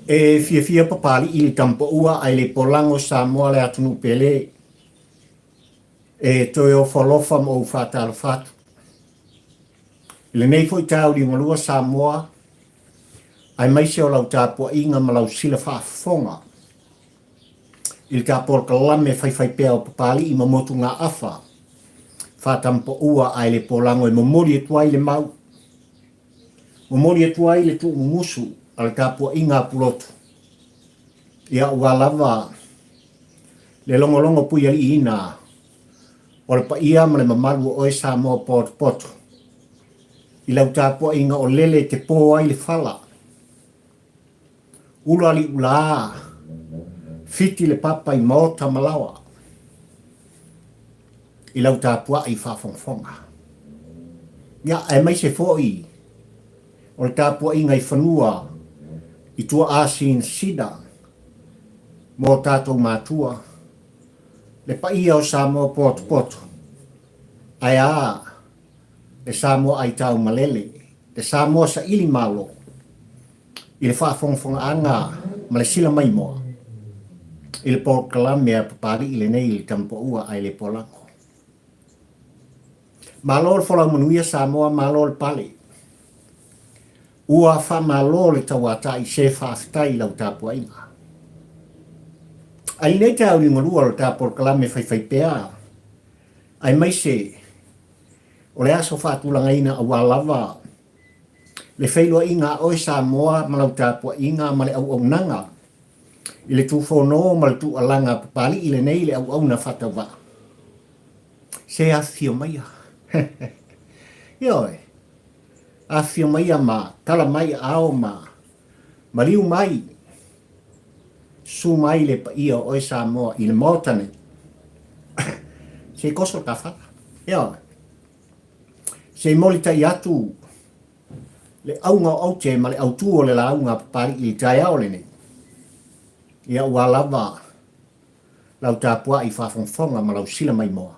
E fiafia Papali'i i le Tamapaua ae le polago Samoa le atunuu pele. E toe ofo alofa ma ou faatalofa atu. I lenei foi taeao liugalua Samoa, aemaise o lau tapuaiga ma lau sila faafofoga i le tapolokalame faifaipea o Papali'i ma Motugaafa faatamapaua ae le polago e momoli atu ai le mau, momoli atu ai le tuumumusu a le tapuaiga a Pulotu, ia aua lava le logologo puialiiina o le paia ma le mamalu o oe Samoa potopoto i lau tapuaiga o lele e te po ai le fala, ula liulā, fiti le papa i maota ma laoa i lau tapuai faafogafoga. Ia, aemaise foi o le tapuaiga i fanua i tuaa sinasina mo tatou matua, le paia o Samoa potopoto, ae a le Samoa aitau malele, le Samoa saili malo i le faafogafogaaga ma le sila maimoa i le polokalame a Papali'i lenei i le Tamapaua ae le Polago. Malo le folau manuia Samoa, malo le pale. Ua faamalo le tauatai se faafetai i lau tapuaiga. Ae i lenei taeao liugalua o le ta polokalame faifaipea aemaise o le aso faatulagaina aua lava le feiloaiga a oe Samoa ma lau tapuaiga ma le auaunaga i le tufono ma le tuualaga a Papali'i lenei le auauna faatauvaa. Se afifio maia. Ioe. Afifio maia ma tala mai aao ma maliu mai, susu mai le paia o oe Samoa i le Maota nei. Se i koso le tafala. Ioe. Se i molitai atu le auga o aute ma le autū o le lauga a Papali'i i le taeao lenei. Ia ua lava lau tapuai faafogafoga ma lau sila maimoa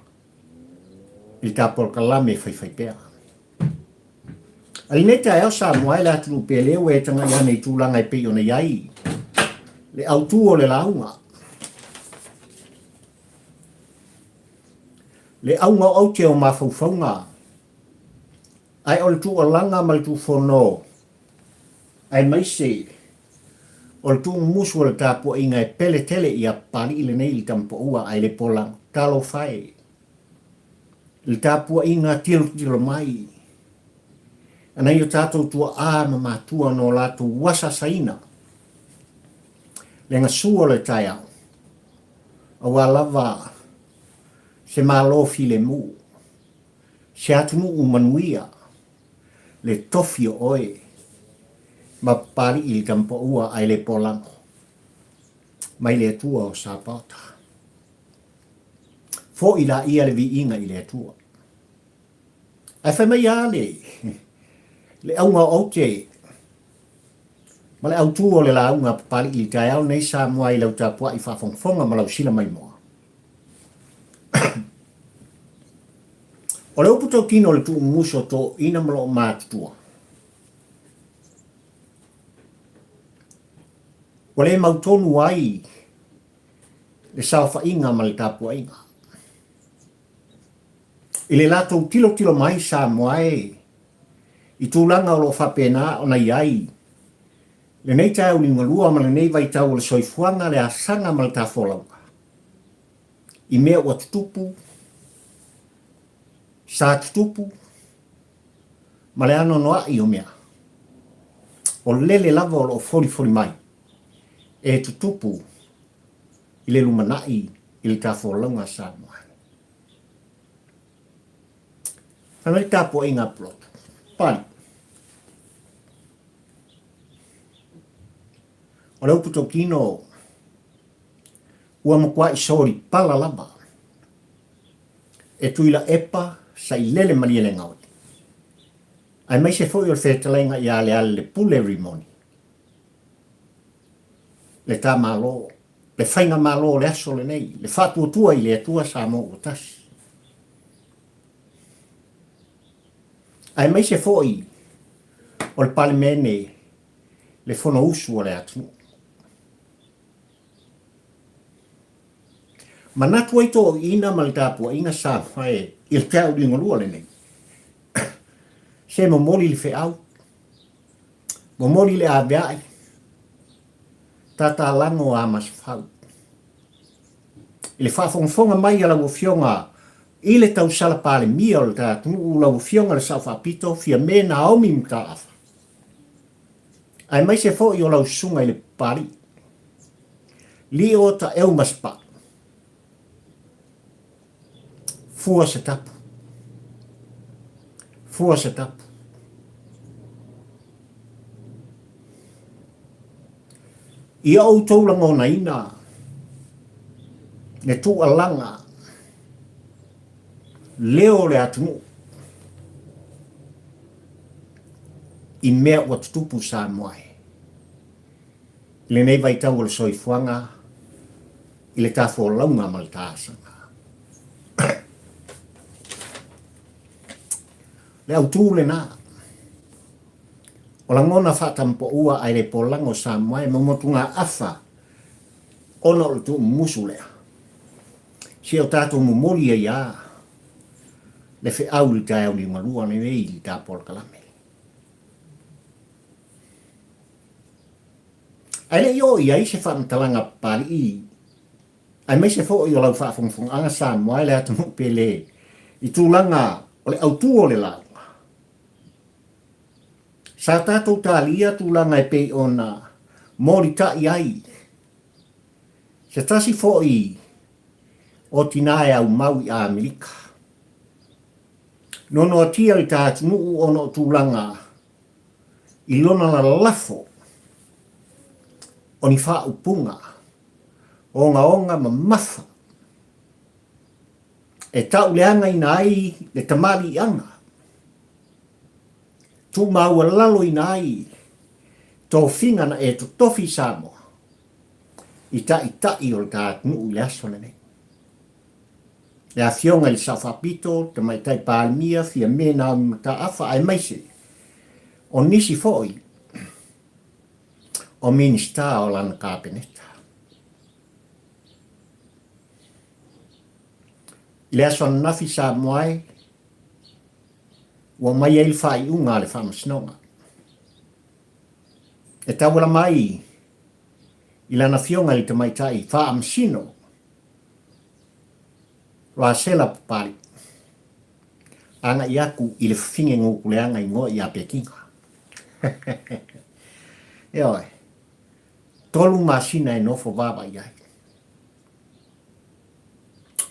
i le ta polokalame faifaipea. A i lenei taeao Samoa e le atunuu pele ua e tagai ane i tulaga e pei ona i ai le autū o le lauga. Le auga o aute o mafaufauga ae o le tuualaga ma le tuufono aemaise o le tuumumusu o le tapuaiga e pele tele ia Papali'i lenei i le Tamapaua ae le polago. Talofa e! I le tapuaiga tilotilo mai a nai o tatou tuaa ma matua no latou asaasaina le gasu o le taeao aua lava se Malo filemu, se atunuu manuia, le tofi o oe ma Papali'i i le Tamapaua ae le polago mai le Atua o Sapaota. Fo'i laia le viiga i le Atua. Ae fai mai a le, le auga o aute ma le autū o le lauga a Papali'i i le taeao nei Samoa i lau tapuai faafogafoga ma lau sila maimoa. O le upu tautino o le tuumumusu o toeaiina ma loo matutua, ua le mautonu ai le saofaiga ma le tapuaiga. I le latou tilotilo mai Samoa e i tulaga o lo o faapena ona i ai lenei taeao liugalua ma lenei vaitau o le soifuaga, le asaga ma le tafolauga i mea ua tutupu, sa tutupu ma le anoanoai o mea o lele lava o lo o folifoli mai e tutupu i le lumanai i le tafolauga a Samoa. Fai mai le tapuaiga a Pulotu. Pali. O le upu tautino ua matuai soli pala lava e Tuilaepa Sailele Malielegaoi, aemaise foi o le fetalaiga ia Lealailepule Rimoni, le ta Malo, le Faigamalo o le aso lenei, le faatuatua i le Atua Samoa ua tasi. Aemaise foi o le Palemene, le Fonousu a le atunuu. Manatu ai toeaiina ma le tapuaiga Samoa e i le taeao liugalua lenei. Se momoli le feau, momoli le avea'i, tatalago a Masefau. I le faafogafoga mai a lau Afioga i le tausala Palemia o le ta atunuu, lau Afioga i le Sao Faapito Fiame Naomi Mataafa, aemaise foi o lau Susuga i le Papalii, Lio Taeu Masepau, Fua se tapu. Fua se tapu. Ia outou lagonaina le tuualaga leo o le atunuu i mea ua tutupu i Samoa e. I lenei vaitau o le soifuaga i le tafolauga ma le taasaga. Le autū lenā, o lagona faatampoua ae le polaga o Samoa e momotugaafa ona o le tuumumusu lea. Se o tatou momoli ai a le feau i le taeao liugalua lenei i le ta polokalame. Ae le i oo i ai se faamatalaga Papalii aemaise foi o lau faafogafogaaga Samoa e le atunuu pele i tulaga o le autu o le lauga. Sa tatou talia tulaga e pei ona molitai ai se tasi foi o tina e aumau i Amerika. Nonoatia i ta atunuu ona o tulaga i lona lalafo o ni faaupuga ogaoga mamafa e tauleagaina ai le tamaliiaga, tuumaualaloina ai tofiga na e totofi i Samoa i taitai o le ta atunuu i le aso lenei. Le Afioga i le Sao Faapito, Tamaitai Palemia, Fiame Naomi Mataafa aemaise o nisi foi o Minisita o lana Kapeneta. I le aso ananafi Samoa e, ua aumai ai le faaiuga a le Faamasinoga e tauala mai i lana Afioga i le Tamaitai Faamasino Rasela Papalii, agai atu i le fafine Nukuleaga igoa ia Pekiga. Ioe, tolu masina e nofo vaavaai ai.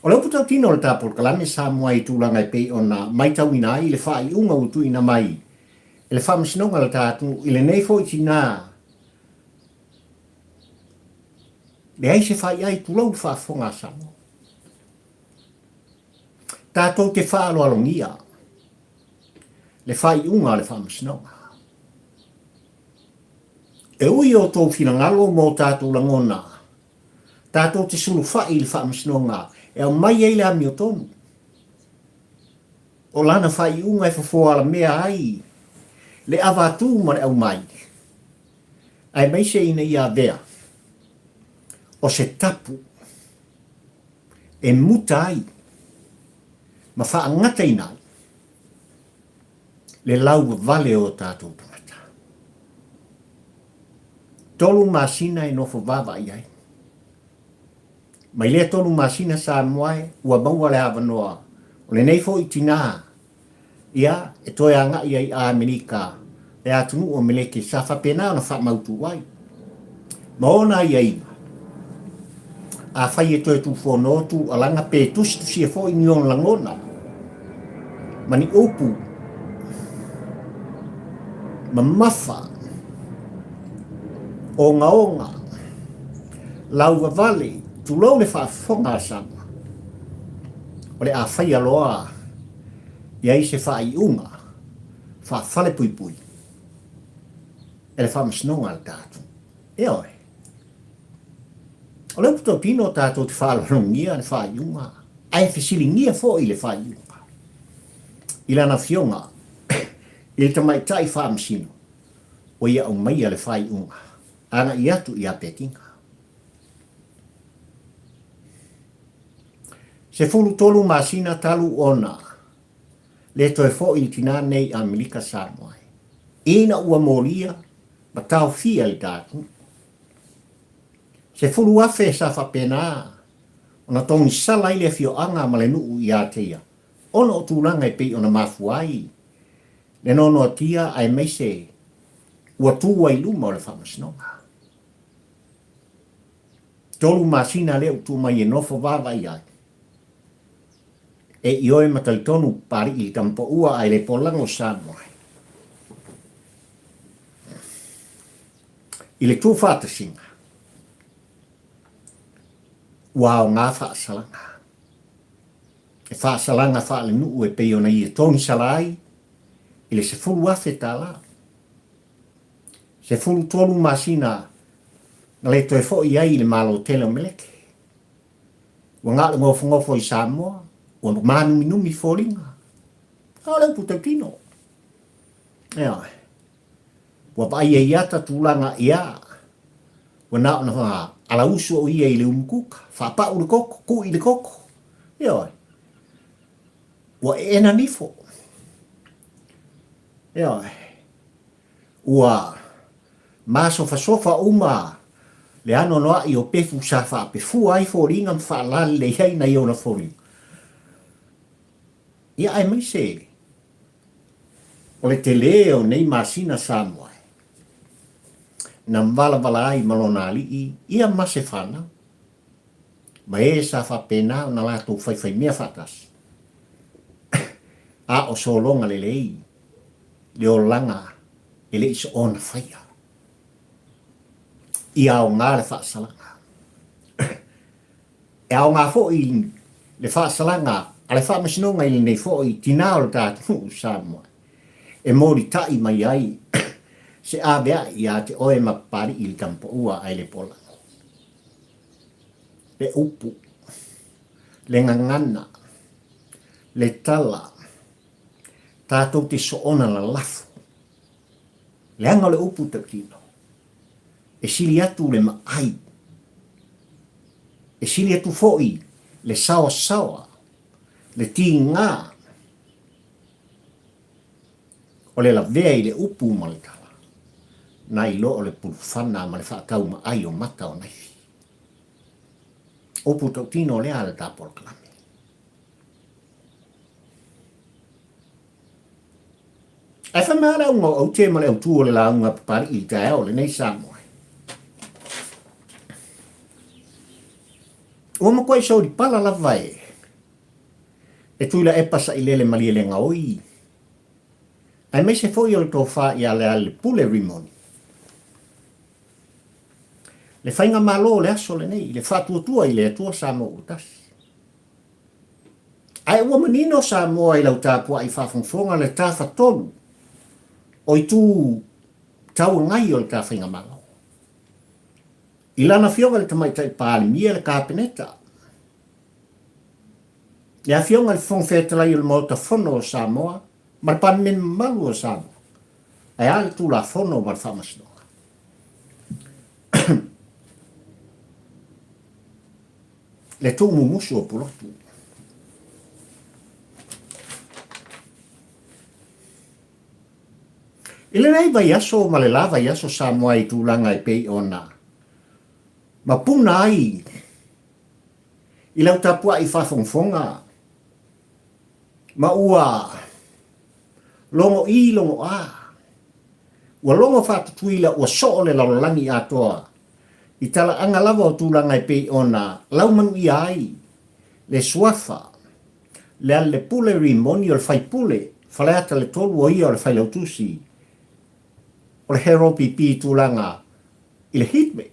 O le upu tautino o le ta polokalame Samoa i tulaga e pei ona maitauina ai le faaiuga ua tuuina mai e le Faamasinoga o le ta atunuu i lenei foi tina Leai se faiai, tulou le faafofoga a Samoa. Tatou te faaaloalogia le faaiuga a le Faamasinoga. E ui o outou finagalo ma o tatou lagona, tatou te sulufai i le Faamasinoga e aumai ai le amiotonu. O lana faaiuga e fofo alamea ai le avatu ma le aumai aemaise ina ia avea o se tapu e muta ai ma faagataina ai le lauvavale o tatou tagata. Tolu masina e nofo vaavaai ai. Mai lea tolu masina Samoa e, ua maua le avanoa o lenei foi tinā Ia, e toe agai ai a Amerika, le atunuu o Meleke sa faapena ona faamautu ai. Ma ona aiaiga, afai e toe tuufono tuualaga pe tusitusia foi ni ona lagona ma ni upu mamafa, ogaoga, lauvavale, tulou le faafofoga a Samoa, o le a faia loa i ai se faaiuga faafalepuipui e le Faamasinoga a le tatou. Ioe. O le upu tautino tatou te faalologia le faaiuga, ae fesiligia foi le faaiuga i lana afioga i le tamaitai faamasino ua ia aumaia le faaiuga agai atu ia Pekiga. 13 masina talu ona le toe fo'i le tinā nei i Amerika Samoa ai. Ina ua molia ma taofia i le ta atunuu. 10,000 sa faapena ona togisala ai le afioaga ma le nuu ia te ia ona o tulaga e pei ona mafua ai le noanoatia aemaise ua tu ai luma o le faamasinoga. Tolu masina lea ua tuu mai e nofo vaavaai ai. E ioe ma talitonu Papali'i i le tamapaua ae le polaga o Samoa i le tuufaatasiga ua aoga faasalaga. E faasalaga faalenuu e pei ona ia togisala ai i le 10,000 tala. 13 masina na le toe fo'i ai i le Malo tele o Meleke. Ua ga'o le gofogofo'o i Samoa, ua mānuminumi foliga. A o le upu tautino. Ioe. Ua vaaia i ata tulaga ia, ua na ona alausu o ia i le umukuka, faapa'u le koko, ku'i le koko. Ioe. Ua eena nifo. Ioe. Ua masofasofa uma le anoanoai o pefu sa faapefua ai foliga ma faalalelei ai nai ona foliga. Ia aemaise o le telē o nei masina Samoa na valavala ai ma lona alii ia ma se fanau ma e sa faapena ona latou faifaimea faatasi a o sologa lelei le olaga e le i soona faia. Ia aoga le faasalaga. E aoga foi le faasalaga a le Faamasinoga i lenei foi tinā o le ta atunuu Samoa e molitai mai ai se avea'i ia te oe ma Papali'i i le Tamapaua ae le Polago. Le upu, le gagana, le tala, tatou te soona lalafo. Leaga o le upu tautino, e sili atu le maai, e sili atu foi le saoasaoa, le tigā o le lavea i le upu ma le tala, nai lo o le pulufana ma le faataumaai o mata o naifi. Upu tautino lea a le ta polokalame. Ae fai mai lava le auga o aute ma le autū o le lauga a Papali'i i le taeao lenei Samoa. Ua matuai solipala lava e e Tuilaepa Sailele Malielegaoi, aemaise foi o le tofa ia Lealailepule Rimoni. Le faigamalo o le aso lenei, le faatuatua i le Atua Samoa ua tasi. Ae ua manino Samoa i lau tapuai faafogafoga le tafatolu o itu tauagai o le ta faigamalo. I lana afioga i le Tamaitai Palemia le Kapeneta, le afioga i le Fofoga Fetalai o le Maota Fono o Samoa ma le Palemene mamalu o Samoa, ae a le Tulafono ma le Faamasinoga. Le tuumumusu o Pulotu. I lenei vaiaso ma le la vaiaso Samoa i tulaga e pei ona mapuna ai i lau tapuai faafogafoga ma ua logo i logo a ua logo faatutuila ua soo le lalolagi atoa I talaaga lava o tulaga e pei ona laumanuia ai le suafa, Lealailepule Rimoni o le faipule, Faleata le tolu o ia o le failautusi o le Hero PP i tulaga i le heatwave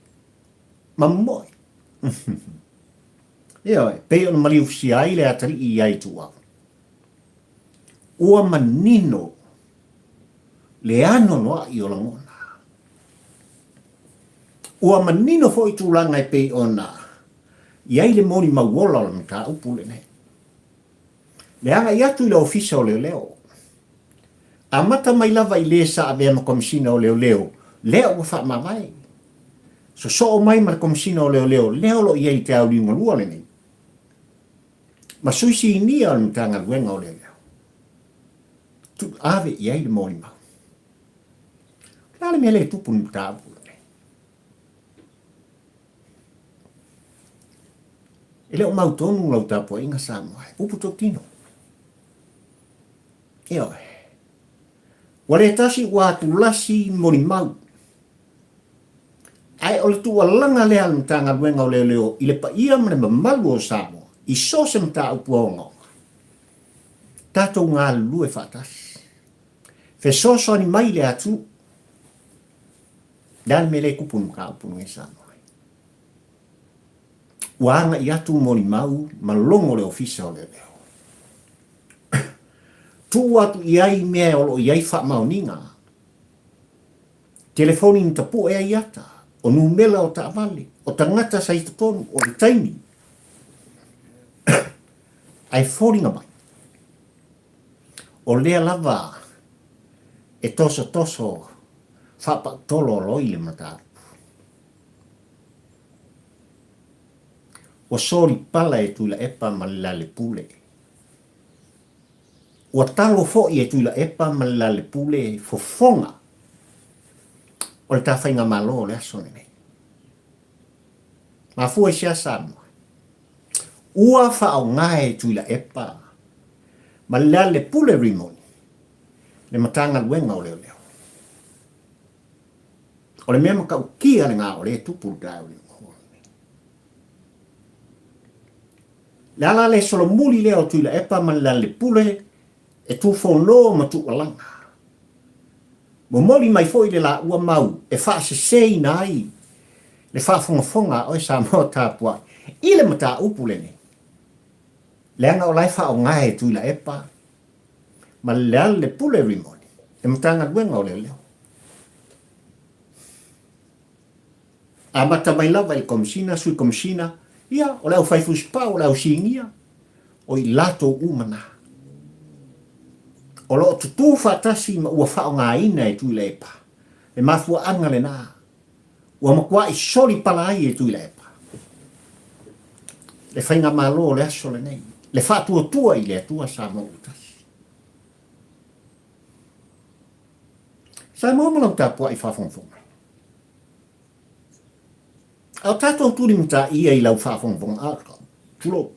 ma momoe. Ioe, pei ona maliufusia ai le atalii ia Ituau. Ua manino le anoanoai o lagona. Ua manino foi tulaga e pei ona i ai le molimau ola o le mataupu lenei. Le agai atu i le Ofisa o Leoleo, amata mai lava i le sa avea ma Komesina o Leoleo lea ua faamavae, sosoo mai ma le Komesina o Leoleo lea o lo o i ai i te ao liugalua lenei. ma sui sinia o le Matagaluega o Leoleo, tuu ave i ai le molimau. O le a le mea lea e tupu i le mataupu lenei? E le o mautonu lau tapuaiga Samoa e, upu tautino. Ioe. Ua le tasi ua atulasi molimau. Ae o le tuualaga lea a le Matagaluega o Leoleo i le paia ma le mamalu o Samoa i so o se mataupu ogaoga. Tatou galulue faatasi. Fesoasoani mai le atunuu. Le a le mea lea e tupu i le mataupu lenei Samoa? Ua agai atu molimau ma logo le Ofisa o Leoleo. Tuu atu i ai mea o lo o i ai faamaoniga. Telefoni na tapue ai ata, o numela o taavale, o tagata sa i totonu, o le taimi. Ae foliga mai, o lea lava e tosotoso faapautolo loi le mataupu. Ua soli pala e Tuilaepa ma le Lalepule. Ua talo foi e Tuilaepa ma le Lalepule fofoga o le ta faigamalo o le aso lenei. Mafua i se a Samoa? Ua faaaoga e Tuilaepa ma le Lealepule Rimoni le Matagaluega o Leoleo. O le mea matautia lena o lea e tupu i le taeao nei. Le ala le solomuli lea o Tuilaepa ma le Lealepule e tufono ma tuualaga. Momoli mai foi le laua mau e faaseseina ai le faafogafoga a oe Samoa tapuai i le mataupu lenei, leaga o la e faaaoga e Tuilaepa ma le Lealepule Rimoni le Matagaluega o Leoleo. Amata mai lava i le Komesina, Sui Komesina, ia, o le aufai fusipau, o le au sinia, o i latou uma na. O lo o tutū faatasi ma ua faaaogaina e Tuilaepa le mafuaaga lena ua matuai soli pala ai e Tuilaepa le faigamalo o le aso lenei, le faatuatua i le Atua Samoa ua tasi. Samoa ma lau tapuai faafogafoga. A o tatou tulimataia i lau faafogafoga, tulou,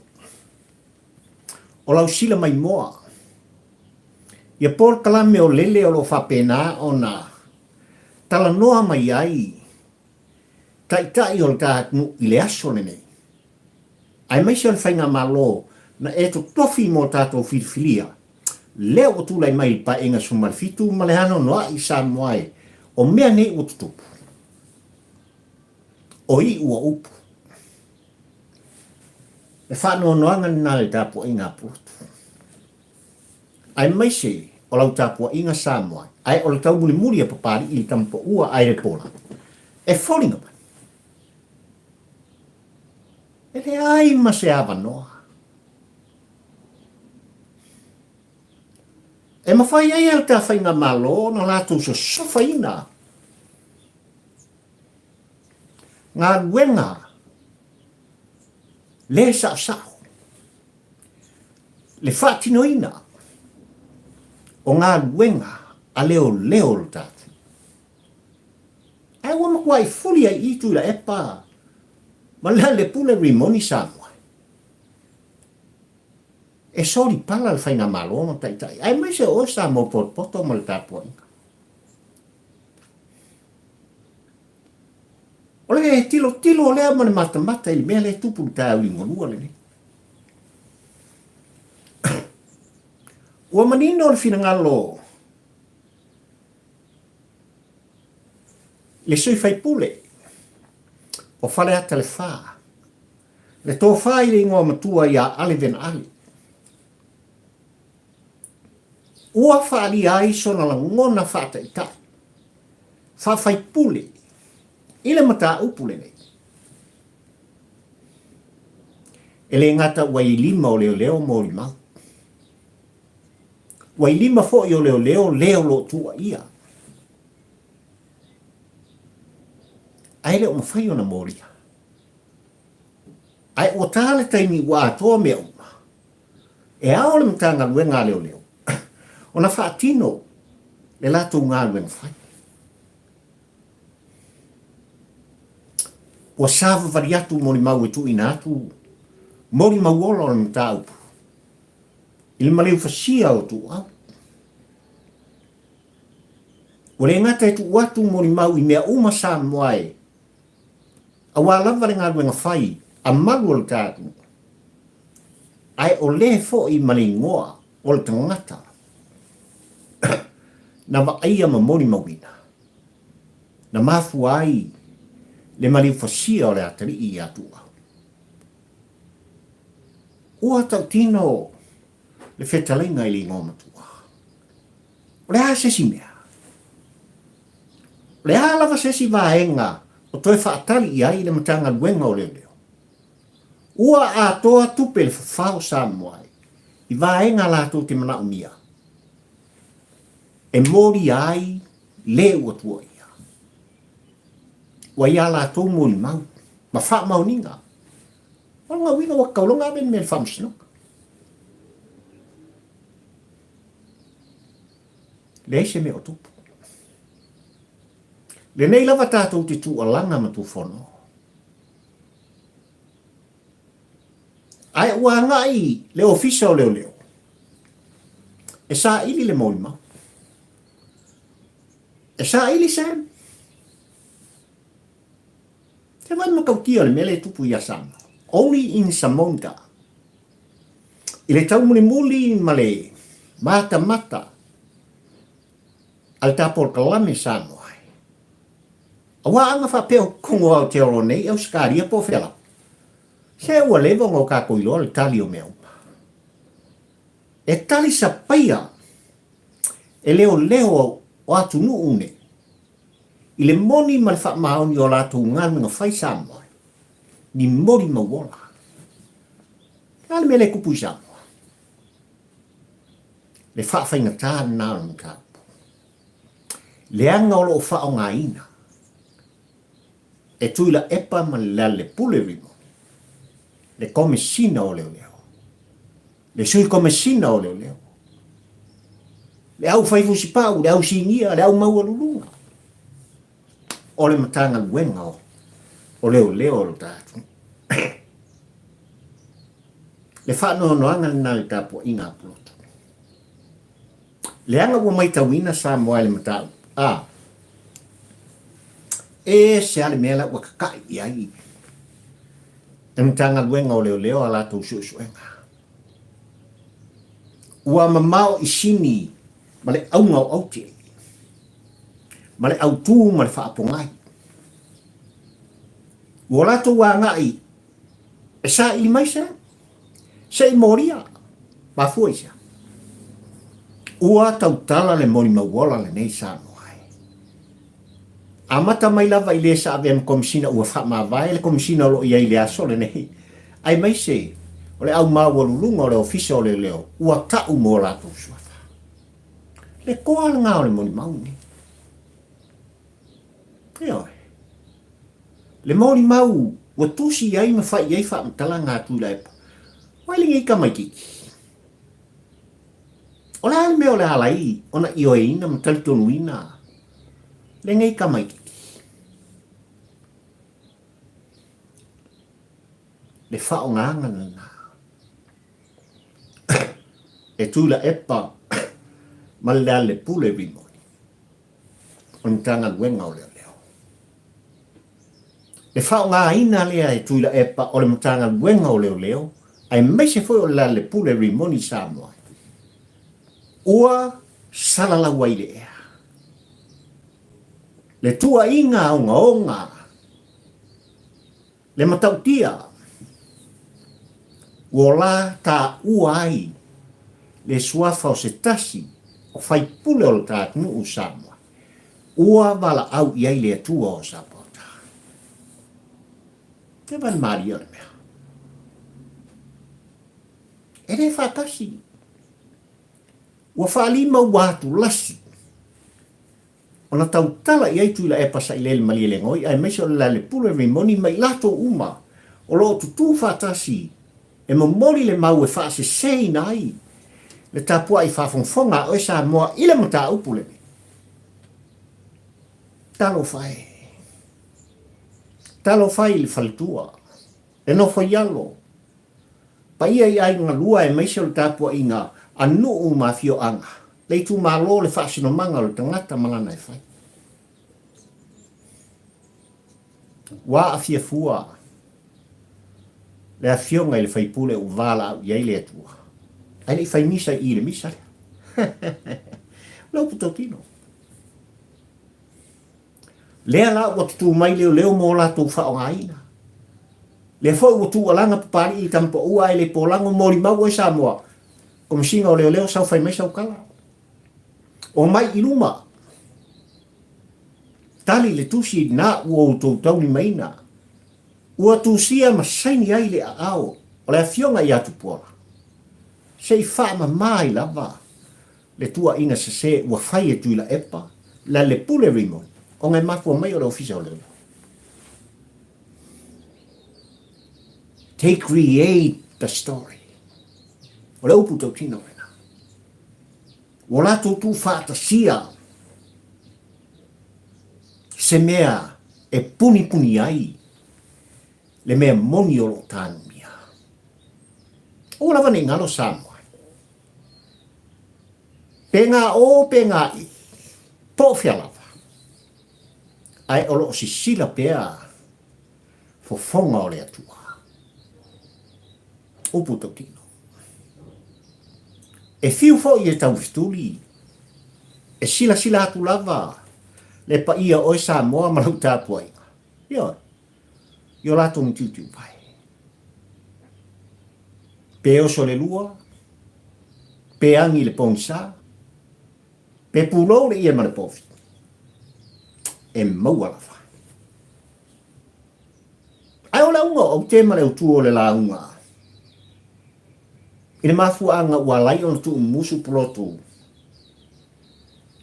o lau sila maimoa, ia polokalame o lele o lo o faapena ona talanoa mai ai taitai o le ta atunuu i le aso lenei, aemaise o le faigamalo na e totofi mo tatou filifilia, lea ua tulai mai i le Paeaiga 17 ma le anoanoai Samoa e, o mea nei ua tutupu, o iu o upu. Le faanoanoaga lena i le tapuaiga a Pulotu, aemaise o lau tapuaiga Samoa, ae o le taumulimuli a Papalii i le tamapaua ae le pola, e foliga mai. E leai ma se avanoa. E mafai ai e le ta faigamalo ona latou sosofaina galuega le saosao, le faatinoina o galuega a leoleo o le tatou. Ae ua matuai fuli ai i Tuilaepa ma Lealepule Rimoni Samoa. E soli pala le faigamalo ma taitai, aemaise o oe Samoa potopoto ma le tapuaiga. O le tilotilo lea ma le matamata i le mea lea e tupu i le taeao liugalua lenei. Ua manino le finagalo le sui faipule o Faleata le Fa, le tofa i le igoa matua ia Ale Vena Ale. Ua faaalia ai sona lagona faataitai, faafaipule i le mataupu lenei. E le gata ua i lima o leoleo molimau, Ua i lima foi o leoleo le o lo o tuuaia, ae le o mafai ona molia. Ae ua ta le taimi ua atoa mea uma. E ao le Matagaluega a Leoleo ona faatino le latou galuega fai. Ua savavali atu molimau e tuuina atu molimau ola o le mataupu i le maleufasia o Tuuau. Ua le gata e tuu atu molimau i mea uma Samoa e aua lava le galuega fai a malu o le ta atunuu, ae o le foi ma le igoa o le tagata na vaaia ma molimauina, na mafua ai le maliufasia o le atalii ia Tuuau. Ua tautino le fetalaiga i le igoa matua. O le a se isi mea? O le a lava se isi vaega o toe faatali i ai le Matagaluega o Leoleo? Ua atoa tupe le fafao Samoa i vaega latou te manaomia e molia ai le ua tuuaia. Ua i a latou molimau ma faamaoniga. O lona uiga ua tatau loa ona ave le mea i le faamasinoga. Leai se mea o tupu. Lenei lava tatou te tuualaga ma tufono. Ae ua agai le Ofisa o Leoleo e saili le molimau. E saili Sam. Se vai matautia le mea lea e tupu ia Samoa. Only in Samoa. I le taumulimuli ma le matamata a le ta polokalame Samoa ai. Aua ana faapea o totonu o Aotearoa nei, Ausetalia po o fea lava, se ua leva ona o tatou iloa le tali o mea uma. E tali sapaia e leoleo o atunuu nei i le moni ma le faamaoni o latou galuega fai Samoa ni moli mauola. O le a le mea lea e tupu i Samoa? Le faafaigata lena o le mataupu. Leaga o lo o faaaogaina e Tuilaepa ma le Lealailepule Rimoni, le Komesina o Leoleo, le Sui Komesina o Leoleo, le au fai fusipau, le au sinia, le au maualuluga o le Matagaluega o Leoleo o lo ta atunuu. Le faanoanoaga lena i le tapuaiga a Pulotu. Leaga ua maitauina Samoa i le mataupu a e ese a le mea la ua kakaʻi i ai le Matagaluega o Leoleo a latou suesuega. Ua mamao i sini ma le auga o aute, ma le autū ma le faapogai. Ua latou agai e saili mai se Se i molia, mafua i sea? Ua tautala le molimauola lenei Samoa e. Amata mai lava i le sa avea ma Komesina ua faamavae le Komesina o lo o i ai i le aso lenei, aemaise o le au maualuluga o le Ofisa o Leoleo ua ta'u mo latou suafa. Le koa lena o le molimau lenei. Ioe. Le molimau ua tusi ai ma fai i ai faamatalaga a Tuilaepa, O ai lenei tamaitiiti? O le a le mea o le ala ai ona ioeina ma talitonuina lenei tamaitiiti? Le faaaogaga lena e Tuilaepa ma le Lealepule Rimoni. o le Matagaluega o Leoleo. Le faaaogaina lea e Tuilaepa o le Matagaluega o Leoleo aemaise foi o le Lealepule Rimoni Samoa ua salalau ai le ea. Le tuuaiga ogaoga Le matautia ua la taua ai le suafa o se tasi o faipule o le ta atunuu Samoa, ua valaau i ai le Atua o Sapaota. Te wale malie o le mea. E le faatasi. Ua faalima ua atu lasi. Ona tautala i ai Tuilaepa Sailele Malielegaoi aemaise o le Lalelepule Rimoni ma i latou uma o lo o tutū faatasi E momoli le mau e faaseseina ai le tapuai faafogafoga a oe Samoa i le mataupu lenei. Talofa e. Talofa i le faletua, le nofo i alo, paia i aiga lua aemaise o le tapuaiga a nuu ma afioaga, le itumalo, le faasinomaga o le tagata ma lana e fai. Ua aafia fua le afioga i le faipule ua valaau i ai le Atua, ae le i fai misa i i le misa lea. O le upu tautino. Lea la ua tutū mai leoleo mo latou faaaogaina. Lea foi ua tuualaga Papalii i Tamapaua ae le polago molimau oe Samoa, Komesina o Leoleo sau fai mai sau tala. Omai i luma. Tali le tusi na ua outou taulimaina. Ua tusia ma saini ai le aao o le Afioga ia Tupuola. Se i faamama ai lava le tuuaiga sese ua fai e Tuilaepa Lalepule Raymond ona e mafua mai o le Ofisa o Leoleo. They create the story. O le upu tautino lena. Ua latou tuufaatasia se mea e punipuni ai le mea moni o lo o tanumia. Aua lava ne i galo Samoa. Pe ngā o, pe ngā i, po o fea lava. Ae o lo o sisila pea fofoga o le Atua. Upu tautino. E fiu foi e taufetuli, e silasila atu lava le paia o oe Samoa ma lau tapuaiga. Ioe, i o latou mutiutiu vai. Pe oso le lua, pe agi le pogisa, pe pulou le ie ma le povi, e maua lava. Ae o le auga o aute ma le autu o le lauga i le mafuaaga ua ala ai ona tuumumusu pulotu,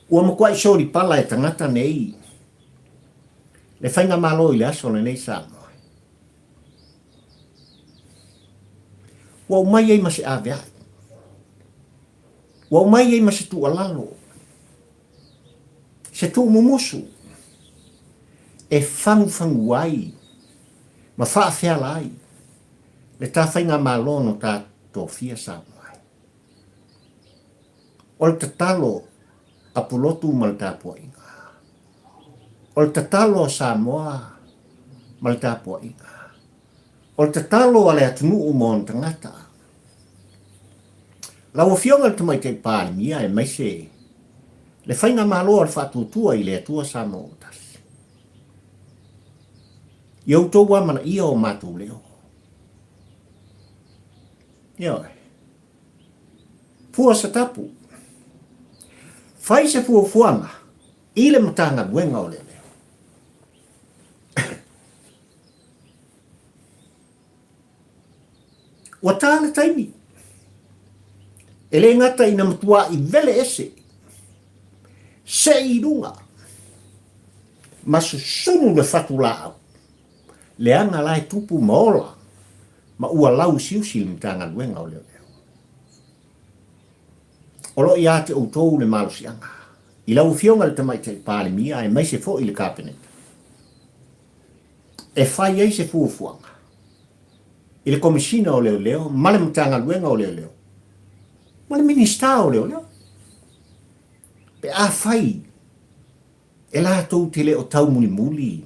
ua matuai solipala e tagata nei le faigamalo i le aso lenei Samoa. Ua ou mai ai ma se avea'i. Ua ou mai ai ma se tuualalo. Se tuumumusu e fagufagu ai ma faafeala ai le ta faigamalo no ta tofia Samoa ai. O le tatalo a Pulotu ma le tapuaiga. O le tatalo a Samoa ma le tapuaiga. O le tatalo a le atunuu ma ona tagata. Lau Afioga i le Tamaitai Palemia aemaise le Faigamalo a le Faatuatua i le Atua Samoa ua Tasi. I outou amanaia o matou leo. Ioe. Fua se tapu. Fai se fuafuaga i le Matagaluega o Leoleo. Ua ta le taimi. E le gata ina matua'i vele ese, se'i i luga, ma susunu le fatu laau, leaga la e tupu ma ola ma ua lauusiusi le Matagaluega o Leoleo. O lo o ia te outou le malosiaga, i lau Afioga i le Tamaitai Palemia aemaise foi le Kapeneta, e fai ai se fuafuaga i le Komesina o Leoleo ma le Matagaluega o Leoleo ma le Minisita o Leoleo pe afai e latou te le o taumulimuli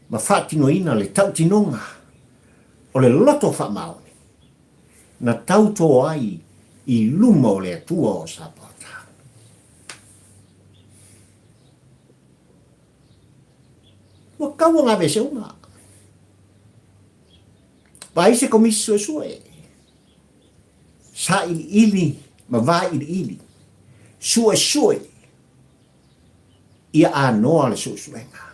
ma faatinoina le tautinoga o le loto faamaoni na tautō ai i luma o le Atua o Sapota. Ua tau ona aveese uma. Vaai se komisi suesue. Sailiili ma vailiili. Suesue ia anoa le suesuega.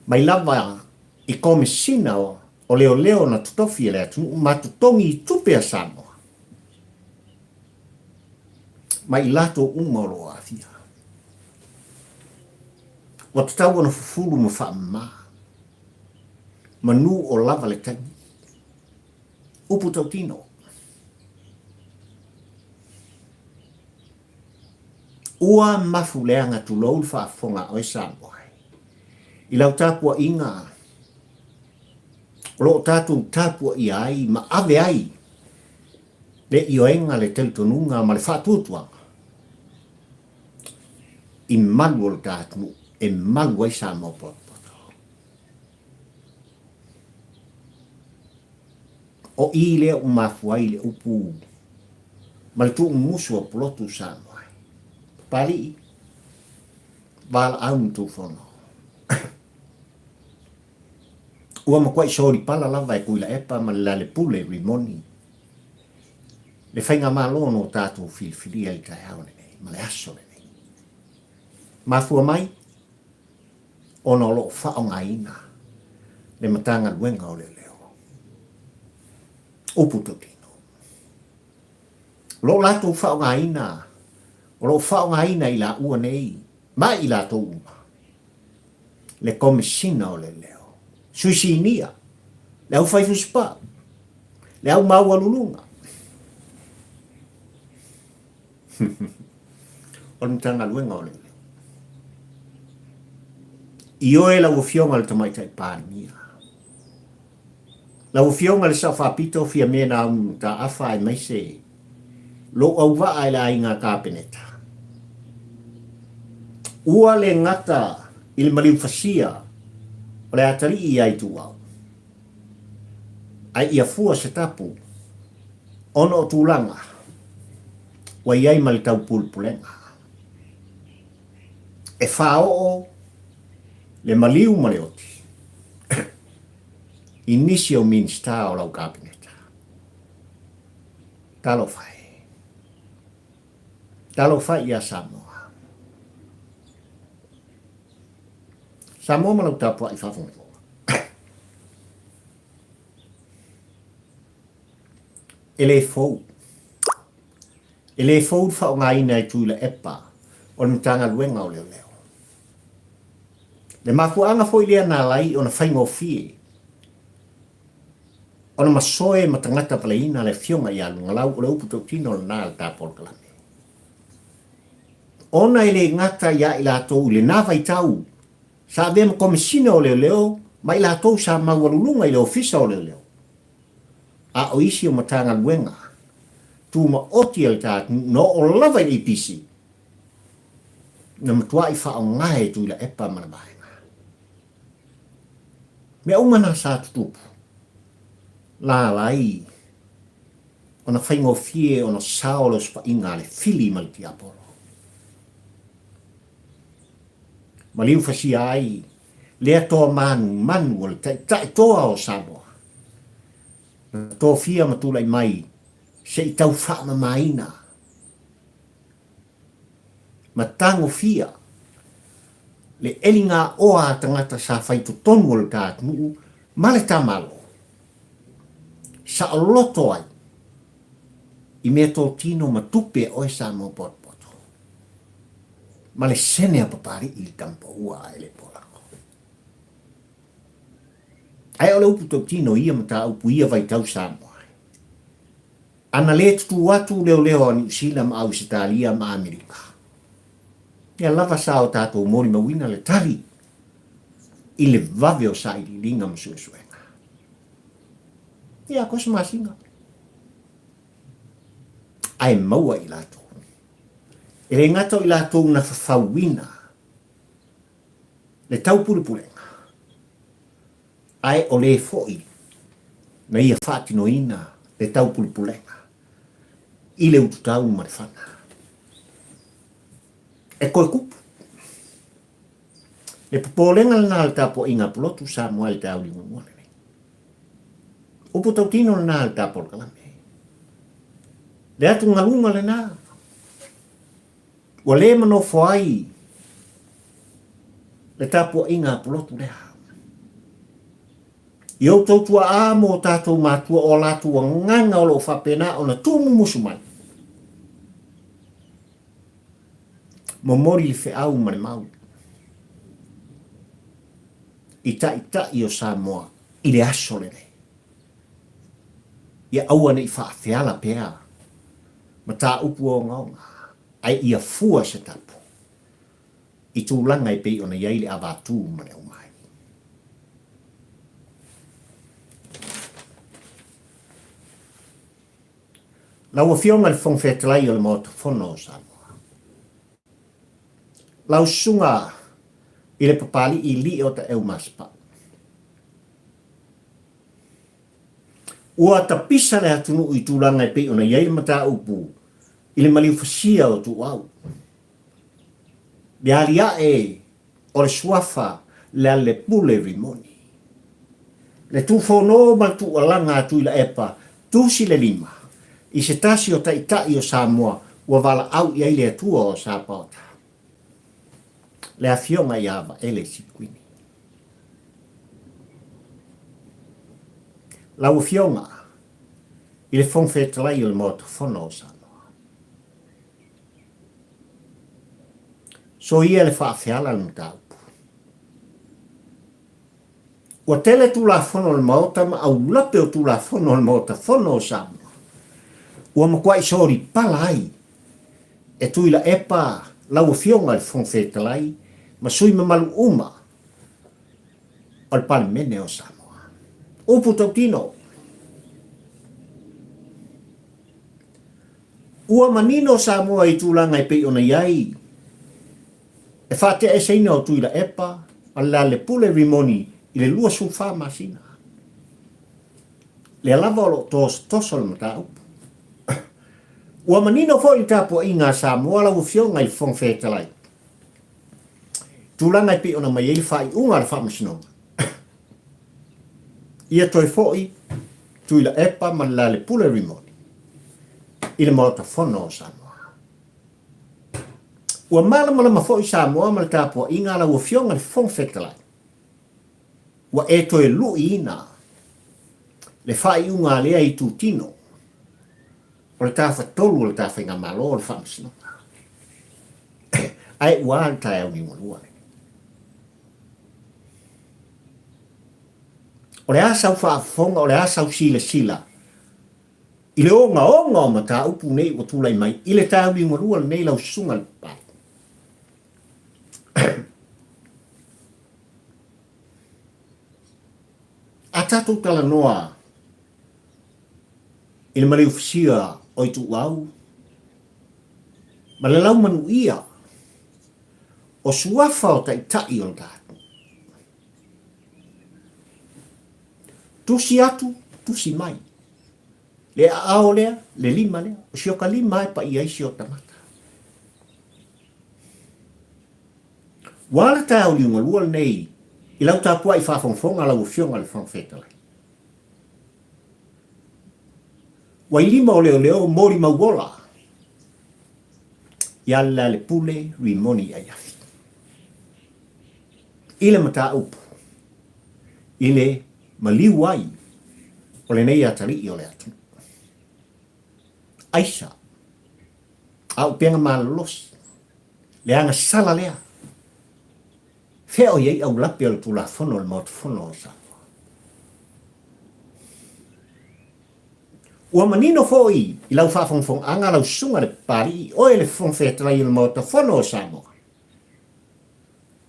Mai lava i komesina o leoleo na totofi e le atunuu ma totogi i tupe a Samoa ma i latou uma o lo o aafia. Ua tatau ona fufulu ma faamama, manu o lava le taimi. Upu tautino. Ua mafuleaga tulou le faafofoga a oe Samoa i lau tapuaiga o lo o tatou tapuaia ai ma ave ai le ioega, le talitonuga ma le faatuatuaga i malu o le ta atunuu e malu ai Samoa potopoto. O i lea ua mafua ai le upu ma le tuumumusu o Pulotu Samoa. Papalii, valaau ma tuufono. Ua matuai solipala lava e Tuilaepa ma le Lalepule Rimoni le faigamalo na tatou filifilia i le taeao lenei ma le aso lenei. Mafua mai ona o lo o faaaogaina le Matagaluega o Leoleo. Upu tautino. O lo o latou faaaogaina, o lo o faaaogaina i laua nei ma i latou uma le Komesina o Leoleo, Sui Sinia, le Aufaifusupau, le Au Maualuluga. O le Matagaluega o Leoleo. Ioe lau Afioga i le Tamaitai Palemia, lau Afioga i le Sao Faapito Fiame Naomi Mataafa aemaise lou auvaa i le aiga Kapeneta. Ua le gata i le maliu fasia o le atalii ia Ituau, ae ia fua se tapu ona o tulaga ua i ai ma le taupulepulega. E faaoo le maliu ma le oti i nisi o Minisita o lau Kapeneta. Talofa e. Talofa ia Samoa. Samoa ma lau tapuai faafogafoga. E le fou. E le fou le faaaogaina e Tuilaepa o le Matagaluega o Leoleo. Le mafuaaga foi lea na ala ai ona faigofie ona masoe ma tagata paleina le afioga ia Lugalau, o le upu tautino lena a le ta polokalame. Ona e le gata ia i latou i lena vaitau sa avea ma Komesina o Leoleo ma i latou sa maualuluga i le Ofisa o Leoleo, a o isi o Matagaluega tumaoti a le ta atunuu na oo lava i le APC, na matuai faaaoga e Tuilaepa ma le vaega. Mea uma na sa tutupu, la ala ai ona faigofie ona sao le osofaiga a le fili ma le tiapolo. Maliu fasia ai lea toa manumanu o le taitai toa o Samoa, na tofia ma tulai mai se i tau faamamaina ma tagofia le eligaoa a tagata sa fai totonu o le ta atunuu ma le ta Malo, saoloto ai i meatotino ma tupe a oe Samoa potopoto ma le sene a Papalii i le tamapaua ae le polako. Ae o le upu tautino i ia mataupu i ia vaitau Samoa, Ana le tutū atu leoleo a Niu Sila ma Ausetalia ma Amerika, ia lava sa o tatou molimauina le tali i le vave o sailiiliga ma suesuega. Ia, koe se masina. Ae maua i latou. E le gata o i latou na fafauina le taupulepulega, Ae o le foi na ia faatinoina le taupulepulega i le ututau ma le fana. E toe kupu le popolega lena a le tapuaiga a Pulotu Samoa i le taeao liugalua lenei. Upu tautino lena a le tapolokalame. Le atugaluga lena Ua le manofo ai le tapuaiga a Pulotu lea. I outou tua'a ma o tatou matua o a latou agaga o lo o faapena ona tuumumusu mai, momoli le feau ma le mau i Taitai o Samoa i le aso lenei. Ia aua ne i faafeala pea mataupu ogaoga, ae ia fua se tapu i tulaga e pei ona i ai le avatū ma le aumai. Lau Afioga i le Fofoga Fetalai o le Maota Fono o Samoa, lau Susuga i le Papali'i Liotaeu Masepau, Ua tapisa le atunuu i tulaga e pei ona i ai le mataupu i le maliu fasia o Tuuau. Le aliae o le suafa Lealepule Rimoni. Le tufono ma le tuualaga a Tuilaepa tusi le lima i se tasi o taitai o Samoa ua valaau i ai le Atua o Sapaota, le Afioga ia Vaele Sikuini. Lau Afioga i le Fofoga Fetalai o le Maota Fono o Samoa, soia le faafeala le mataupu. Ua tele Tulafono o le Maota ma aulape o Tulafono o le Maota Fono o Samoa ua matuai solipala ai e Tuilaepa lau Afioga i le Fofoga Fetalai ma sui mamalu uma o le Palemene o Samoa. Upu tautino. Ua manino Samoa i tulaga e pei ona i ai e faateaeseina o Tuilaepa ma Lealepule Rimoni i le 24 masina. Lea lava o lo o tosotoso le mataupu. Ua manino foi le tapuaiga a Samoa lau Afioga i le Fofoga Fetalai, tulaga e pei ona mai ai le faaiuga a le Faamasinoga. Ia toe foi Tuilaepa ma Lealepule Rimoni i le Maota Fono o Samoa. Ua malamalama foi Samoa ma le tapuaiga a lau Afioga i le Fofoga Fetalai, ua e toe luiina le faaiuga a lea itutino o le tafatolu o le ta faigamalo o le Faamasinoga. Ae ua a le taeao liugalua lenei? O le a sau faafofoga, o le a sau silasila i le ogaoga o mataupu nei ua tulai mai i le taeao liugalua lenei lau susuga i le Papalii. A tatou talanoa i le maliufusia o Ituau ma le laumanuia o suafa o taitai o le tatou. Tusi atu, tusi mai. Le aao lea, le lima lea, o si o ka lima e paia ai si o tagata. Ua ala taeao liugalua lenei i lau tapuai faafogafoga lau Afioga i le Fofoga Fetalai. Ua i lima o leoleo molimau ola ia Lealepule Rimoni Aiafi i le mataupu i le maliu ai o lenei atalii o le atunuu. Aisa, auupega malolosi, le agasala lea. Fea o i ai aulape o le Tulafono o le Maota Fono o Samoa? Ua manino foi i lau faafogafogaga lau susuga i le Papalii, oe le Fofoga Fetalai o le Maota Fono o Samoa,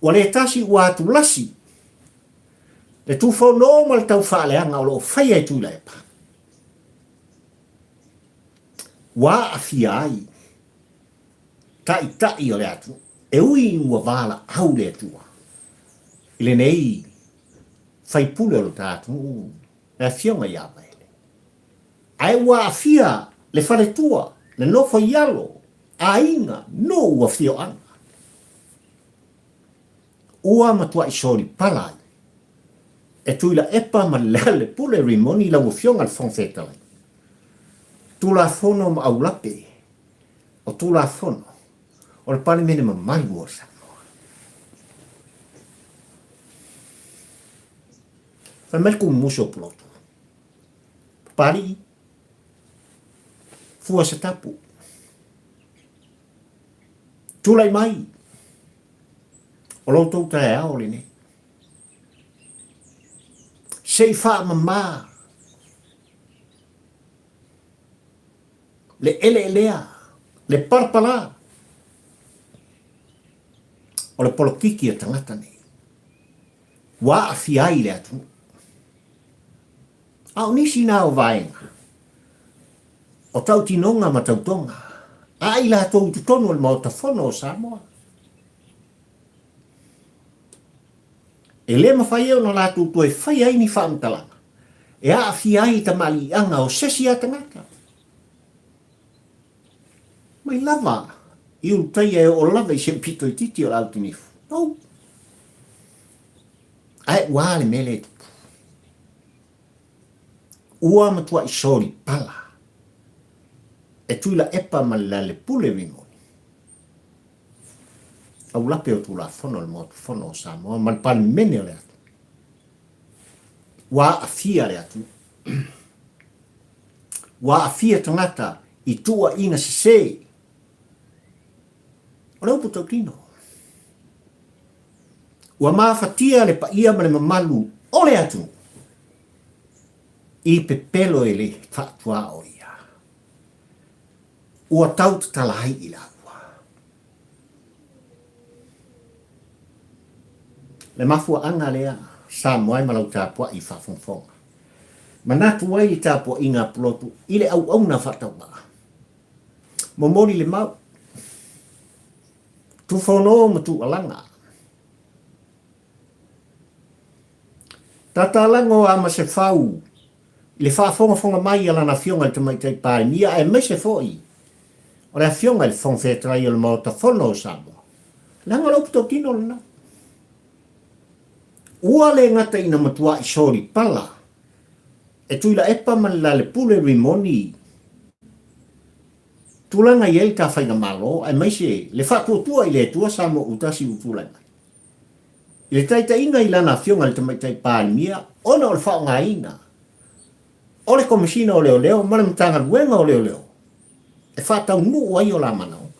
ua le tasi ua atulasi le tufono ma le taufaaleaga o lo o faia e Tuilaepa, ua aafia ai Taitai o le atunuu. E ui ua valaau le Atua i lenei faipule o lo ta atunuu, le Afioga ia Vaele, ae ua aafia le faletua, le nofo i alo, aiga, nuu, afioaga. Ua matuai solipala ai e Tuilaepa ma Lealepule Rimoni lau Afioga i le Fofoga Fetalai, Tulafono ma aulape o Tulafono o le Palemene mamalu o Samoa. Fai mai le kumumusu o Pulotu. Papalii, fua se tapu. Tulai mai, o lo outou taeao lenei. Se i faamama. Le eleelea, le palapala o le polokiki a tagata nei ua aafia ai le atunuu. A o nisi na o vaega o tautinoga ma tautoga a i latou i totonu o le Maota Fono o Samoa. E le mafai ai ona latou toe faia ai ni faamatalaga e aafia ai tamaliiaga o se isi a tagata. Mai lava i Ulutaia e oo lava i se pito itiiti o le Autinifu. No. Ae ua a le mea lea e tupu? Ua matuai solipala e Tuilaepa ma le Lealepule Rimoni aulape o Tulafono o le Maota Fono o Samoa ma le Palemene o le atunuu. Ua aafia le atunuu. Ua aafia tagata i tuuaiga sese. O le upu tautino. Ua mafatia le paia ma le mamalu o le atunuu i pepelo e le faatuaoia. Ua tau tatala ai i laua. Le mafuaaga lea, Samoa e ma lau tapuai i faafogafoga. Manatu ai le tapuaiga a Pulotu i le auauna faatauvaa. Momoli le mau. Tufono ma tuualaga. Tatalago a Masefau i le faafogafoga mai a lana Afioga i le Tamaitai Palemia aemaise foi o le Afioga i le Fofoga Fetalai o le Maota Fono o Samoa, leaga o le upu tautino lena. Ua le gata ina matuai solipala e Tuilaepa ma le Lalepule Rimoni tulaga i ai le ta faigamalo aemaise le faatuatua i le Atua Samoa ua tasi ua tulai mai. I le taitaiga i lana Afioga i le Tamaitai Palemia ona o le faaaogaina o le Komesina o Leoleo ma le Matagaluega o Leoleo e faataunuu ai o la manaoga.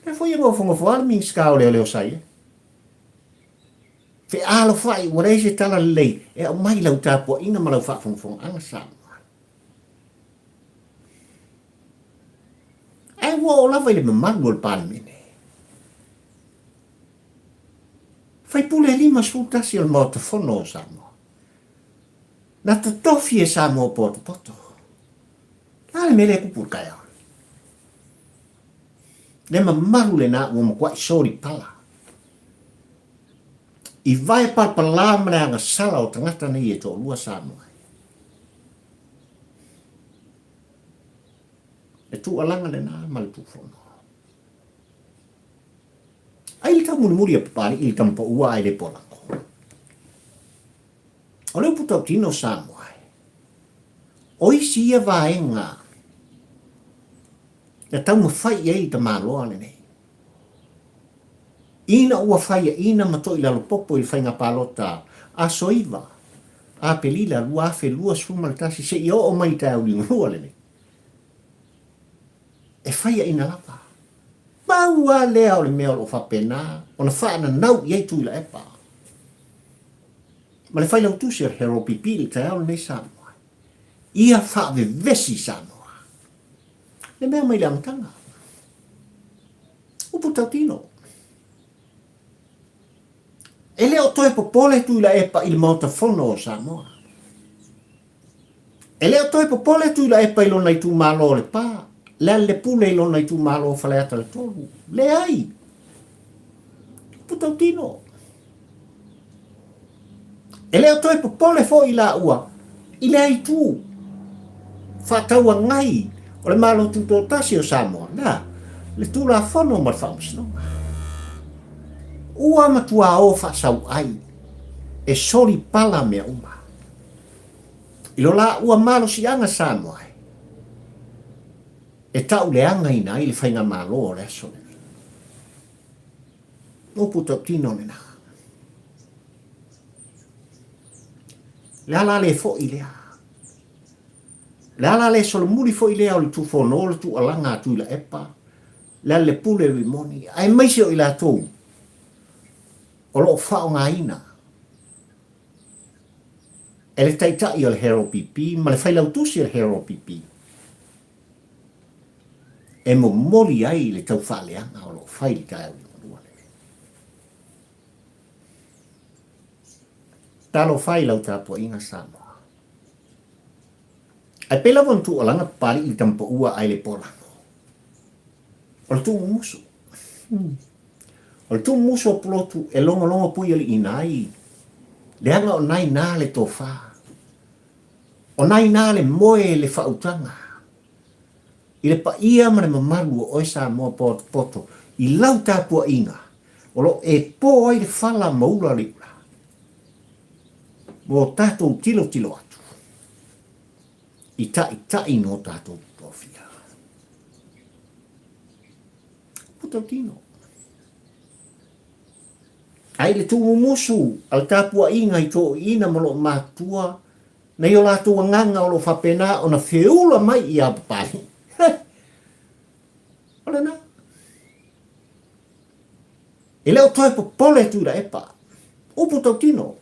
Lea foi e nofonofo lava le Minisita o Leoleo sa i ai. Fealofai ua leai se tala lelei e aumai i lau tapuaiga ma lau faafogafogaaga Samoa. Ae ua oo lava i le mamalu o le Palemene. Faipule 51 o le Maota Fono o Samoa. Na totofi e Samoa potopoto. Le a le mea lea e kupu i le taeao? Le mamalu lena ua matuai solipala. I vae palapala ma le agasala o tagata nei e toalua Samoa. Le tuualaga lena ma le tuufono. Ai le taumulimuli a Papalii i le tamapaua ae le poalago. O le upu tautino Samoa, o isi ia vaega na taumafai i ai le tamaloa lenei. Ina ua faiaina ma toilalopopo i le faiga palota aso 9 Aperila 2021 seia oo mai i taeao liugalua lenei, e faiaina lava. Pau lava lea o le mea o lo o faapena ona faananau i ai Tuilaepa ma le Failautusi o le Herald PP i le taeao lenei Samoa, ia faavevesi Samoa. Le mea mai le amataga. Upu tautino. E le o toe popole Tuilaepa i le Maota Fono o Samoa. E le o toe popole Tuilaepa i lona itumalo o Lepa, Lealailepule i lona itumalo o Faleata le 3. Leai! Upu tautino. E le o toe popole foi laua i lea itu faatauagai o le Malo Tutoatasi o Samoa, na, le Tulafono ma le Faamasinoga. Ua matuā o faasauai e solipala mea uma. I lo laua malosiaga Samoa e tauleagaina ai le faigamalo o le aso lenei. Upu tautino lena. Le ala le foi lea. Le ala le solomuli foi lea o le tufono le tuualaga a Tuilaepa, le Alelepule Rimoni, aemaise o i latou o lo o faaaogaina. e le Taitai o le HRPP ma le Failautusi o le HRPP e momoli ai le taufaaleaga o lo o fai i le taeao liugalua lenei. Talofa i lau tapuaiga Samoa. Ae pei lava ona tuualaga Papalii i le tamapaua ae le polago. O le tuumumusu. O le tuumumusu o Pulotu e logologo puialiiina ai leaga o na ina le tofa. O na ina le moe le faautaga i le paia ma le mamalu o oe Samoa potopoto i lau tapuaiga o lo o e po ai le fala ma ula le iula mo tatou tilotilo atu i taitai no tatou tofia. Upu tautino. Ae i le tuumumusu a le tapuaiga i toeaiina ma loo matutua nai o latou agaga o lo o faapena ona feula mai ia Papalii. He! O lena. E le o toe popole Tuilaepa. Upu tautino.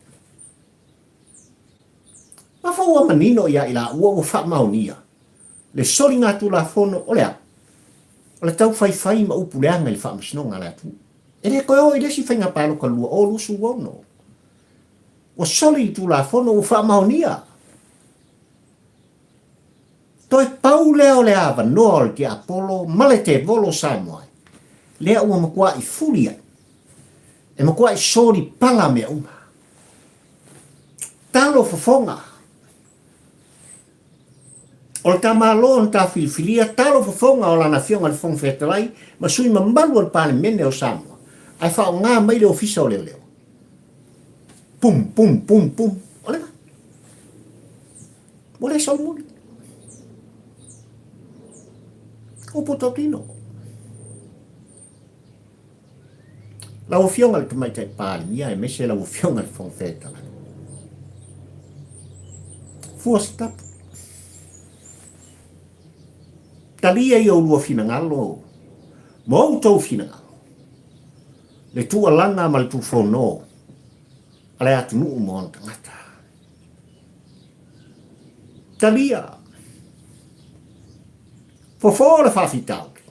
Afa ua manino ia i laua ua faamaonia le soligatulafono o le a? O le taufaifai ma upu leaga i le faamasinoga a le atunuu. E le toe oo i le isi faiga palota 2026. Ua soli le Tulafono ua faamaonia. Toe pau lea o le avanoa o le tiapolo ma le tevolo o Samoa lea ua matua'i fuli ai, e matua'i soli pala mea uma. Talo fofoga. O le ta Malo na ta filifilia, talo fofoga o lana Afioga i le Fofoga Fetalai ma sui mamalu o le Palemene o Samoa, ae faaaoga mai le Ofisa o Leoleo. Pum, pum, pum, pum. O le a? Ua le solomuli. Upu tautino. Lau Afioga i le Tamaitai Palemia aemaise lau Afioga i le Fofoga Fetalai. Fua se tapu. Talia i oulua finagalo ma outou finagalo le tuualaga ma le tuufono a le atunuu ma ona tagata. Talia. Fofo le faafitauli.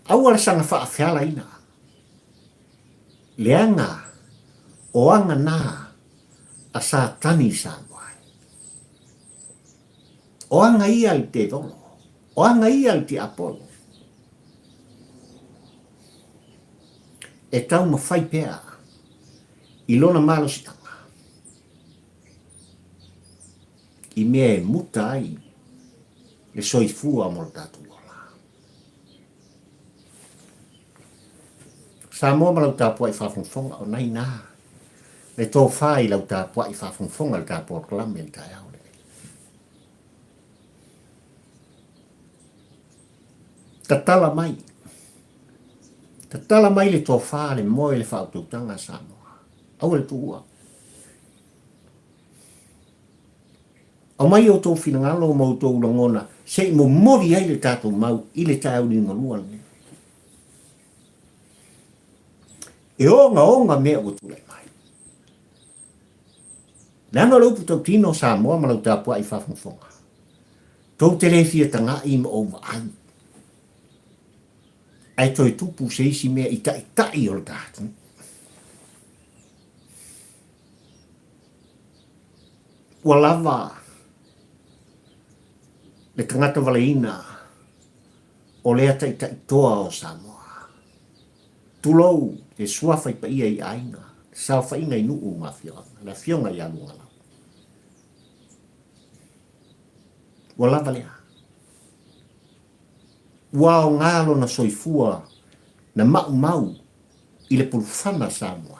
Aua le saga faafealaina, leaga o aga na a Satani i Samoa ai. O aga ia a le tevolo, o aga ia a le tiapolo. E taumafai pea i lona malosiaga i mea e muta ai le soifua mo le tatou ola. Samoa ma lau tapuai faafogafoga, o nai na le tofa i lau tapuai faafogafoga i le ta polokalame i le taeao lenei. Tatala mai, tatala mai le tofa, le moe, le faautautaga a Samoa. Aua le tuua. Aumai outou finagalo ma outou lagona se i momoli ai le tatou mau i le taeao liugalua lenei. E ogaoga mea ua tulai mai. Leaga o le upu tautino o Samoa ma lau tapuai faafogafoga, tou te le fia taga'i ma ou vaai, ae toe tupu se isi mea i taitai o le ta atunuu. Ua lava le tagata valeina o lea taitai toa o Samoa. Tulou le suafa i paia i aiga, le saofaiga i nuu ma afioaga, le afioga ia Luagalau. Ua lava lea. Ua aoga lona soifua na maumau i le pulufana Samoa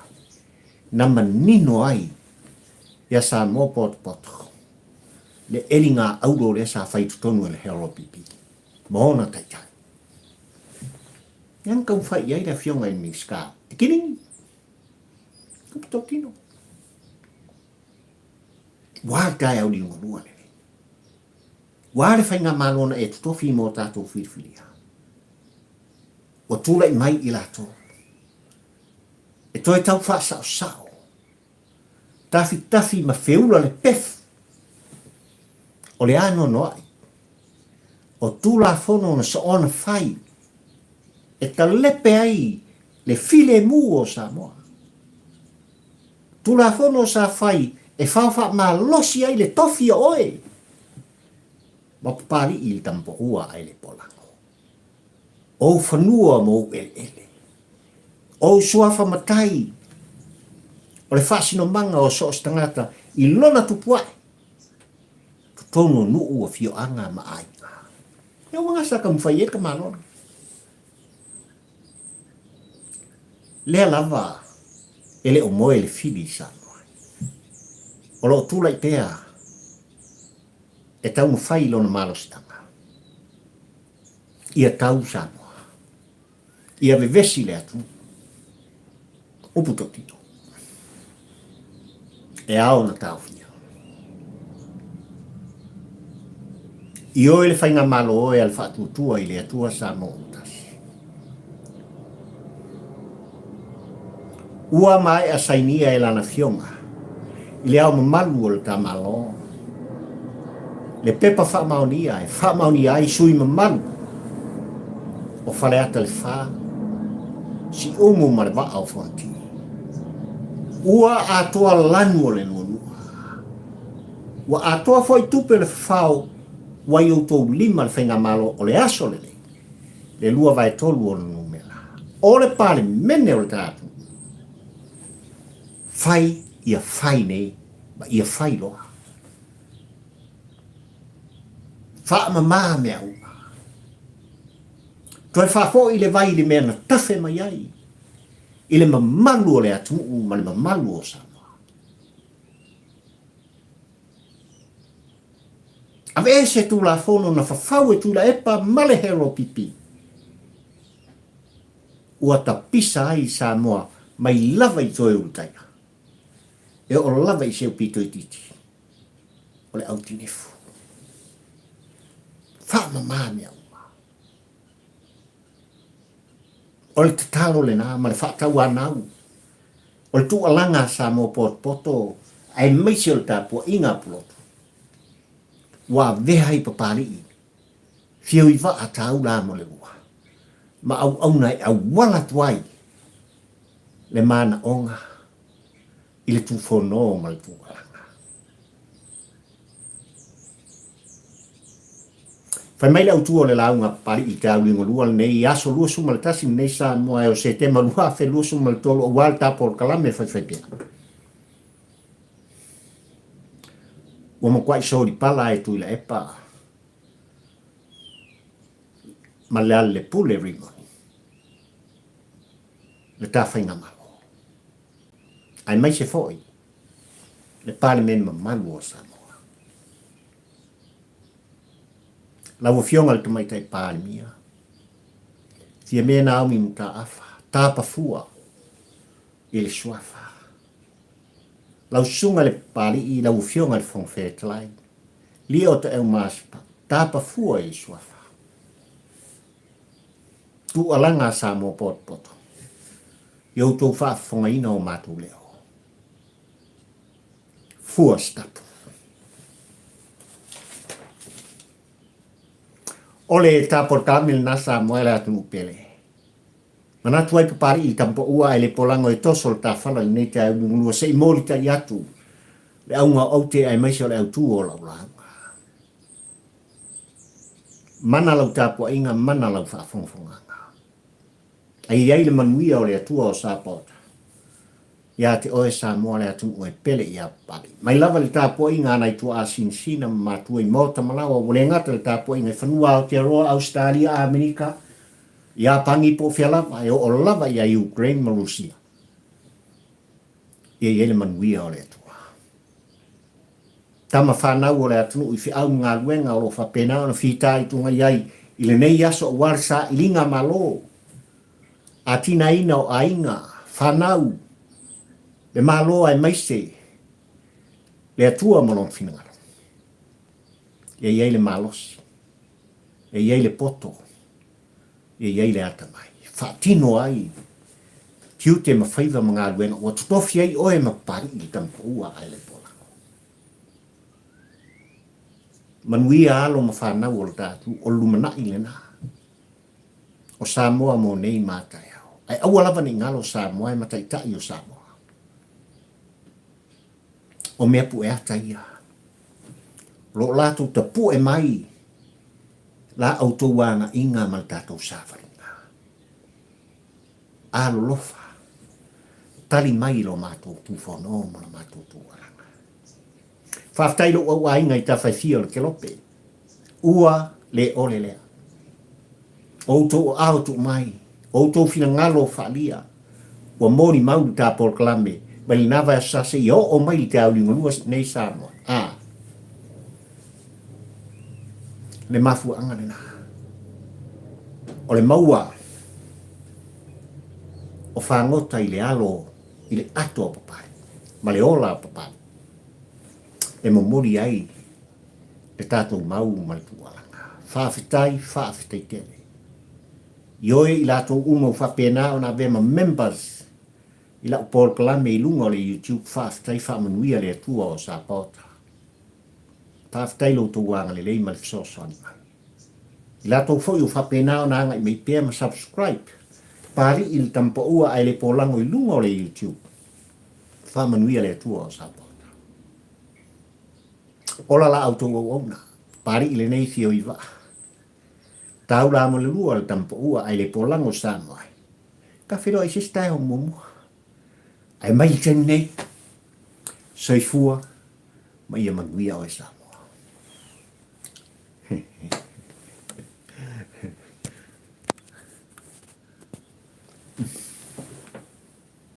na manino ai ia Samoa potopoto le eliga auro lea sa fai i totonu e le HRPP ma ona taitai. Lea na taumafai i ai le afioga i le Minisita e kilini, kupu tautino. Ua le taeao liugalua lenei. Ua le faigamalo na e totofi mo tatou filifilia. Ua tulai mai i latou e toe tau faasaosao. Tafitafi ma feula le pefu o le anoanoai o Tulafono na soona fai e talepe ai le filemu o Samoa. Tulafono sa fai e faofaamalosi ai le tofi o oe ma Papalii i le Tamapaua ae le Polago. Ou fanua ma ou eleele. Ou suafa matai o le faasinomaga o so o se tagata i lona tupuae, totonu o nuu, afioaga ma aiga. E uaga sa taumafai ai le tamaloa lenei. Lea lava e le o moe le fili i Samoa. O lo o tulai pea e taumafai i lona malosiaga. Ia tau Samoa. Ia vevesi le atunuu. Upu tautino. E ao ona taofia. Ioe le faigamalo oe a le Faatuatua i le Atua Samoa ua tasi. Ua maea sainia e lana afioga i le Ao Mamalu o le ta Malo le pepa faamaonia e faamaonia ai sui mamalu o Faleata le Fa, Siumu ma le Vaa o Fonoti. Ua atoa lanu o le nuanua. Ua atoa foi tupe o le fafao ua i outou lima le Faigamalo o le aso lenei, le 2/3 o le numera o le Palemene o le ta atunuu. Fai ia fai nei ma ia fai loa. Faamama mea uma. Toe faafoi le vai i le mea na tafe mai ai i le mamalu o le atunuu ma le mamalu o Samoa. Aveese Tulafono na fafau e Tuilaepa ma le HLOPP. Ua tapisa ai Samoa mai lava i toe Ulutaia, e oo lava i seu pito itiiti o le autinefu. Faamama mea uma. O le tatalo lena ma le faatauanau o le tuualaga a Samoa potopoto aemaise o le tapuaiga a Pulotu ua avea ai Papalii Fiauivaa taula mo le lua ma auauna e auala atu ai le manaoga i le tufono ma le tuualaga. Fai mai le autu o le lauga a Papalii i te Auligalua lenei i aso 21 lenei Samoa e o Setema 2023 aua le tapo o le kalame faifaipea. Ua matuai solipala e Tuilaepa ma Lealailepule Rimoni le ta faigamalo, aemaise foi le Palemene mamalu o Samoa. Lau Afioga i le Tamaitai Palemia, Fiame Naomi Mataafa, tapa fua i le suafa. Lau Susuga i le Papalii, lau Afioga i le Fofoga Fetalai, Lio Taeu Masipa, tapa fua i le suafa. Tuualaga a Samoa potopoto, i outou faafofogaina o matou leo. Fua se tapu. O le tapoletame lena Samoa e le atunuu pele. Manatu ai Papalii i Tampaua ae le polago e toso le tafala i lenei taeao lugulua se i molitai atu le auga o aute aemaise o le autu o lau lauga. Mana lau tapuaiga, mana lau faafogafogaga. Ae i ai le manuia o le Atua o Sapaota ia te oe Samoa le atunuu e pele ia Papalii. Mai lava i le tapuaiga a nai tuaa sinasina ma matua i maota ma laoa ua le gata i le tapuaiga i fanua Aotearoa, Ausetalia, Amerika, Iapani po o fea lava, e oo lava ia Ukraine ma Rusia. Ia i ai le manuia o le Atua. Tama fanau o le atunuu i feau ma galuega o lo o faapena ona fitaituga i ai i lenei aso aua le sailiga malo, atinaeina o aiga, fanau, le Malo aemaise le Atua ma Lona finagalo. Ia i ai le malosi, ia i ai le poto, ia i ai le atamai, faatino ai. Tiute ma faiva ma galuega ua totofi ai oe ma Papali'i le tama paua a Aeleipoolago. Manuia alo ma fanau o le tatou, o le lumanai lena o Samoa mo nei ma a taeao. Ae aua lava ne i galo Samoa e ma taitai o Samoa. O mea pueata ia. O lo o latou tapue mai la outou agaiga ma le tatou savaliga. Alolofa, tali mai i lo matou tufono ma la matou tuualaga. Faafetai i lou auaiga i tafaifia o le Kelope. Ua le ole lea. O outou aao tuu mai, o outou finagalo faalia, ua molimau le ta polokalame mai lena vaiaso sa seia oo mai i le te auliugalua nei Samoa. A. Le mafuaaga lena. O le maua o fagota i le alo i le ato a Papalii ma le ola a Papalii e momoli ai le tatou mau ma le tuualaga. Faafetai, faafetai tele. Ioe i latou uma ua faapena ona avea ma members i lau polokalame i luga o le YouTube, faafetai, faamanuia le Atua o Sapaota. Faafetai lo outou agalelei ma le fesoasoani mai. I latou foi ua faapena ona agai mai pea ma subscribe, Papalii le tama paua ae le polago i luga o le YouTube. Faamanuia le Atua o Sapaota. Ola la outou auauna, Papalii lenei fio i vaa. Taula mo le lua le tama paua ae le polago Samoa. Ka feiloai i se isi taeao muamua. Ae mai i le taimi nei, soifua ma ia manuia oe Samoa.